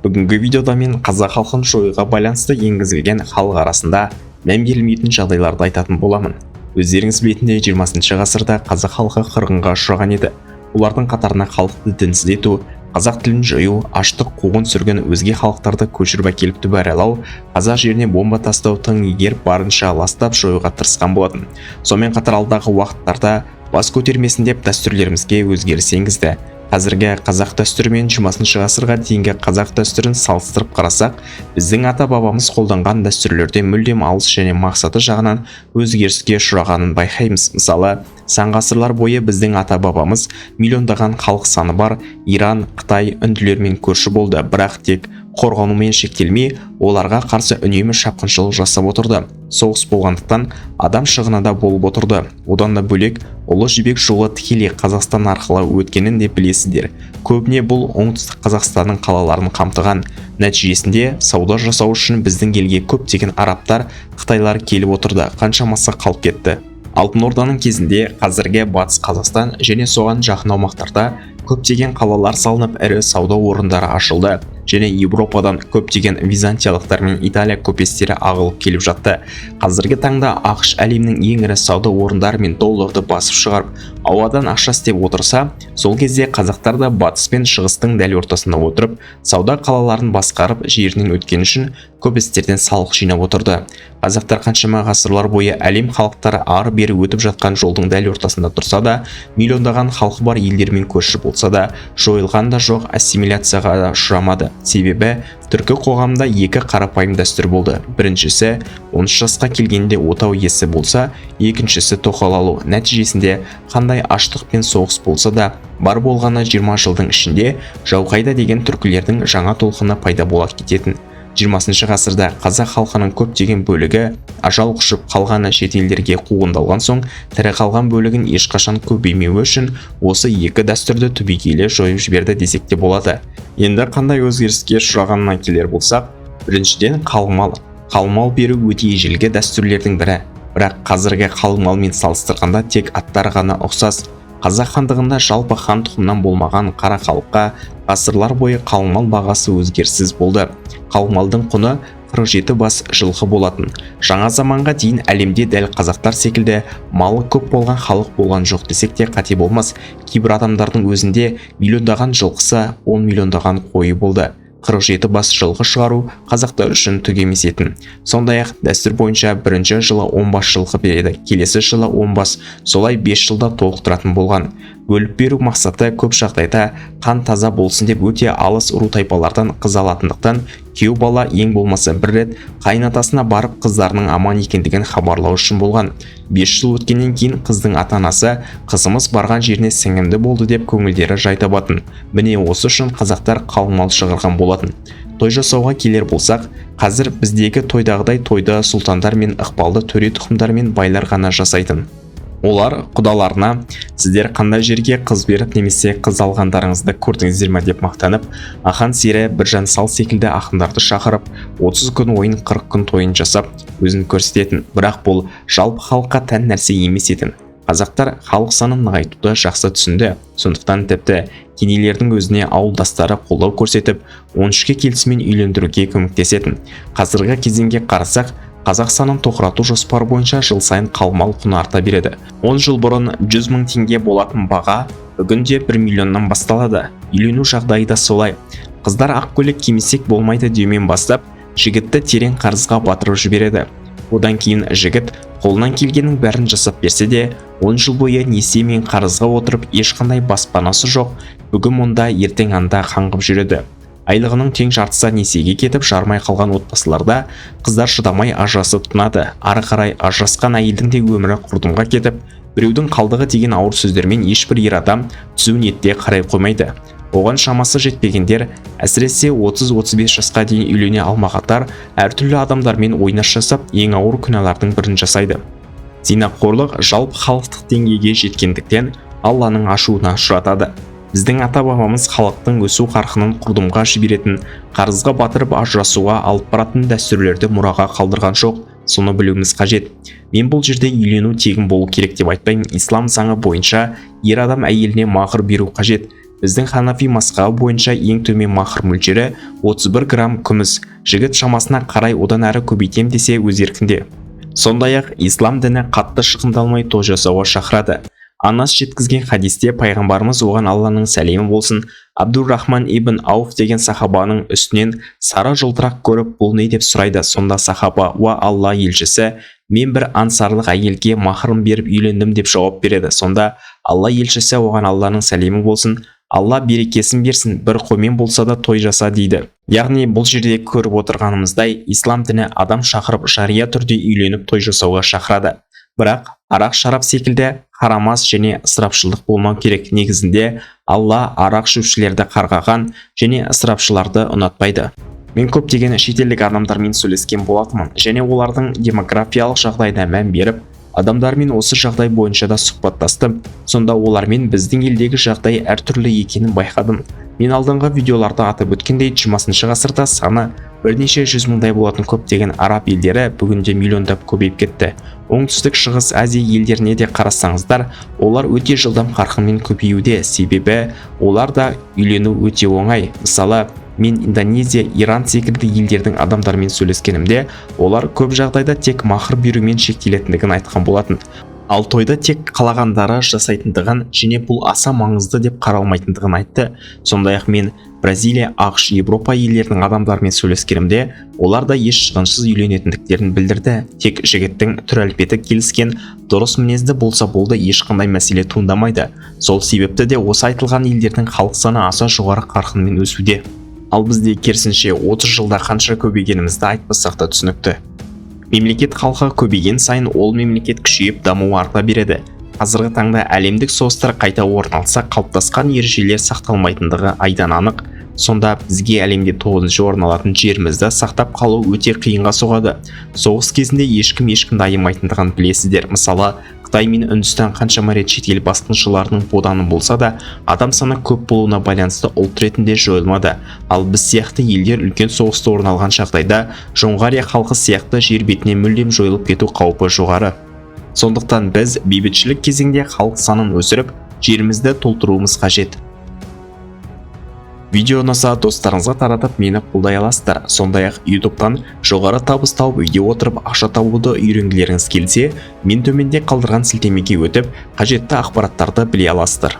Бүгінгі видеода мен қазақ халқын жоюға байланысты енгізілген, халық арасында мән берілмейтін жағдайларды айтатын боламын. Өздеріңіз білетіндей, 20 ғасырда қазақ халқы қырғынға ұшыраған еді. Олардың қатарына халықты дінсіз ету, қазақ тілін жою, аштық, қуғын сүргін, өзге халықтарды көшіріп әкеліп түбәралау, қазақ жеріне бомба тастау, тың игеріп, барынша ластап жоюға тырысқан болатын. Сонымен қатар алдағы уақыттарда бас көтермесін деп дәстүрлерімізге өзгеріс енгізді. Қазіргі қазақ дәстүрі мен 20 ғасырға дейінгі қазақ дәстүрін салыстырып қарасақ, біздің ата-бабамыз қолданған дәстүрлерден мүлдем алыс және мақсаты жағынан өзгеріске ұшырағанын байқаймыз. Мысалы, сан ғасырлар бойы біздің ата-бабамыз миллиондаған халық саны бар Иран, Қытай, үнділермен көрші болды, бірақ тек қорғанумен шектелмей, оларға қарсы үнемі шапқыншылық жасап отырды. Соғыс болғандықтан, адам шығыны да болып отырды. Одан да бөлек, Ұлы Жібек жолы тікелей Қазақстан арқылы өткенін де білесіздер. Көбіне бұл Оңтүстік Қазақстанның қалаларын қамтыған. Нәтижесінде сауда жасау үшін біздің елге көптеген арабтар, қытайлар келіп отырды, қаншамасы қалып кетті. Алтын Орданың кезінде қазіргі Батыс Қазақстан және соған жақын аумақтарда көптеген қалалар салынып, ірі сауда орындары ашылды және Еуропадан көптеген византиялықтар мен Италия көпестері ағылып келіп жатты. Қазіргі таңда АҚШ әлемнің ең ірі сауда орындары мен долларды басып шығарып, ауадан ақша істеп отырса, сол кезде қазақтар да батыс пен шығыстың дәл ортасында отырып, сауда қалаларын басқарып, жерінен өткен үшін көпестерден салық жинап отырды. Қазақтар қаншама ғасырлар бойы әлем халықтары ары бері өтіп жатқан жолдың дәл ортасында тұрса да, миллиондаған халқы бар елдермен көрші болса да, жойылған да жоқ, ассимиляцияға да ұшырамады. Себебі түркі қоғамында екі қарапайым дәстүр болды. Біріншісі, 13 жасқа келгенде отау иесі болса, екіншісі, тоқал алу. Нәтижесінде қандай аштық пен соғыс болса да, бар болғаны 20 жылдың ішінде жау қайда деген түркілердің жаңа толқыны пайда бола кететін. 20 ғасырда қазақ халқының көптеген бөлігі ажал құшып, қалғаны шетелдерге қуғындалған соң, тірі қалған бөлігін ешқашан көбеймеуі үшін осы екі дәстүрді түбегейлі жойып жіберді десек те болады. Енді қандай өзгеріске ұшырағанына келер болсақ, біріншіден, қалың мал. Қалың мал беру өте ежелгі дәстүрлердің бірі, бірақ қазіргі қалың малмен салыстырғанда тек аттары ғана ұқсас. Қазақ хандығында жалпы хан тұқымынан болмаған қара халыққа ғасырлар бойы қалың мал бағасы өзгеріссіз болды. Қалың малдың құны 47 бас жылқы болатын. Жаңа заманға дейін әлемде дәл қазақтар секілді малы көп болған халық болған жоқ десек те қате болмас. Кейбір адамдардың өзінде миллиондаған жылқысы, 10 миллиондаған қойы болды. 47 бас жылқы шығару қазақтар үшін түк емес етін. Сондай-ақ дәстүр бойынша бірінші жылы 10 бас жылқы береді, келесі жылы 10 бас, солай 5 жылда толықтыратын болған. Бөліп беру мақсаты көп жағдайда қан таза болсын деп. Өте алыс ру тайпалардан қыз алатындықтан, күйеу бала ең болмаса бір рет қайын атасына барып, қыздарының аман екендігін хабарлау үшін болған. 5 жыл өткеннен кейін қыздың ата-анасы қызымыз барған жеріне сіңімді болды деп көңілдері жай табатын. Міне, осы үшін қазақтар қалың мал шығарған болатын. Той жасауға келер болсақ, қазір біздегі тойдағыдай тойды сұлтандар мен ықпалды төре тұқымдар мен байлар ғана жасайтын. Олар құдаларына: «Сіздер қандай жерге қыз беріп немесе қыз алғандарыңызды көрдіңіздер ме?» – деп мақтанып, Ақан сері, Біржан сал секілді ақындарды шақырып, 30 күн ойын, 40 күн тойын жасап, өзін көрсететін. Бірақ бұл жалпы халыққа тән нәрсе емес етін. Қазақтар халық санын нығайтуды жақсы түсінді. Сондықтан тіпті кедейлердің өзіне ауылдастары қолдау көрсетіп, 13-ке келісімен үйлендіруге көмектесетін. Қазіргі кезеңге қарасақ, қазақ санын тоқырату жоспары бойынша жыл сайын қалың құны арта береді. 10 жыл бұрын 100 мың теңге болатын баға бүгінде 1 миллионнан басталады. Үйлену жағдайы да солай. Қыздар ақ көйлек кимесек болмайды деумен бастап, жігітті терең қарызға батырып жібереді. Одан кейін жігіт қолынан келгеннің бәрін жасап берсе де, 10 жыл бойы несие мен қарызға отырып, ешқандай баспанасы жоқ, бүгін мұнда, ертең анда қаңғып жүреді. Айлығының тең жартысы несиеге кетіп, жарымай қалған отбасыларда қыздар шыдамай ажырасып тынады. Ары қарай ажырасқан әйелдің де өмірі құрдымға кетіп, біреудің қалдығы деген ауыр сөздермен ешбір ер адам түзу ниетте қарай қоймайды. Оған шамасы жетпегендер, әсіресе 30-35 жасқа дейін үйлене алмағандар, әртүрлі адамдармен ойнас жасап, ең ауыр күнәлардың бірін жасайды. Зинақорлық жалпы халықтық деңгейге жеткендіктен, Алланың ашуына ұшыратады. Біздің ата-бабамыз халықтың өсу қарқынын құрдымға жіберетін, қарызға батырып, ажырасуға алып баратын дәстүрлерді мұраға қалдырған жоқ, соны білуіміз қажет. Мен бұл жерде үйлену тегін болу керек деп айтпаймын. Ислам заңы бойынша ер адам әйеліне мағыр беру қажет. Біздің ханафи мазхабы бойынша ең төмен махр мөлшері 31 грамм күміс. Жігіт шамасына қарай одан әрі көбейтем десе өз еркінде. Сондай-ақ ислам діні қатты шығындалмай той жасауға шақырады. Анас жеткізген хадисте пайғамбарымыз, оған Алланың сәлемі болсын, Абдуррахман ибн Ауф деген сахабаның үстінен сары жылтырақ көріп, бұл не деп сұрайды. Сонда сахаба: «Уа Алла елшісі, мен бір ансарлық әйелге махрым беріп үйлендім», – деп жауап береді. Сонда Алла елшісі, оған Алланың сәлемі болсын: «Алла берекесін берсін, бір қоймен болса да той жаса», – дейді. Яғни бұл жерде көріп отырғанымыздай, ислам діні адам шақырып, жария түрде үйленіп, той жасауға шақырады. Бірақ арақ шарап секілді харам ас және ысырапшылдық болмау керек. Негізінде Алла арақ ішушілерді қарғаған және ысырапшыларды ұнатпайды. Мен көптеген шетелдік адамдармен сөйлескен болатынмын және олардың демографиялық жағдайына мән беріп, адамдармен осы жағдай бойынша да сұхбаттастым. Сонда олармен біздің елдегі жағдай әртүрлі екенін байқадым. Мен алдыңғы видеоларда атап өткендей, 20 ғасырда саны бірнеше жүз мыңдай болатын көптеген араб елдері бүгінде миллиондап көбейіп кетті. Оңтүстік Шығыс Азия елдеріне де қарасаңыздар, олар өте жылдам қарқынмен көбеюде, себебі олар да үйлену өте оңай. Мысалы, мен Индонезия, Иран секілді елдердің адамдарымен сөйлескенімде, олар көп жағдайда тек махр берумен шектелетіндігін айтқан болатын. Ал тойды тек қалағандары жасайтындығын және бұл аса маңызды деп қаралмайтындығын айтты. Сондай-ақ мен Бразилия, АҚШ, Европа елдерінің адамдарымен сөйлескенімде, олар да еш шығынсыз үйленетіндіктерін білдірді. Тек жігіттің түр әлпеті келіскен, дұрыс мінезді болса болды, ешқандай мәселе туындамайды. Сол себепті де осы айтылған елдердің халық саны аса жоғары қарқынмен өсуде. Ал бізде керісінше, 30 жылда қанша көбейгенімізді айтпасақ та түсінікті. Мемлекет халқы көбейген сайын ол мемлекет күшейіп, дамуы арта береді. Қазіргі таңда әлемдік соғыстар қайта орын алса, қалыптасқан ережелер сақталмайтындығы айдан анық. Сонда бізге әлемде тоғызыншы орын алатын жерімізді сақтап қалу өте қиынға соғады. Соғыс кезінде ешкім ешкімді аямайтындығын білесіздер. Мысалы, Қытай мен Үндістан қаншама рет шетел басқыншыларының боданы болса да, адам саны көп болуына байланысты ұлт ретінде жойылмады. Ал біз сияқты елдер үлкен соғыста орын алған жағдайда Жоңғария халқы сияқты жер бетінен мүлдем жойылып кету қаупі жоғары. Сондықтан біз бейбітшілік кезеңде халық санын өсіріп, жерімізді толтыруымыз қажет. Видео ұнаса, достарыңызға таратып, мені қолдай аласыздар. Сондай-ақ ютубтан жоғары табыс тауып, үйде отырып ақша табуды үйренгілеріңіз келсе, мен төменде қалдырған сілтемеге өтіп, қажетті ақпараттарды біле аласыздар.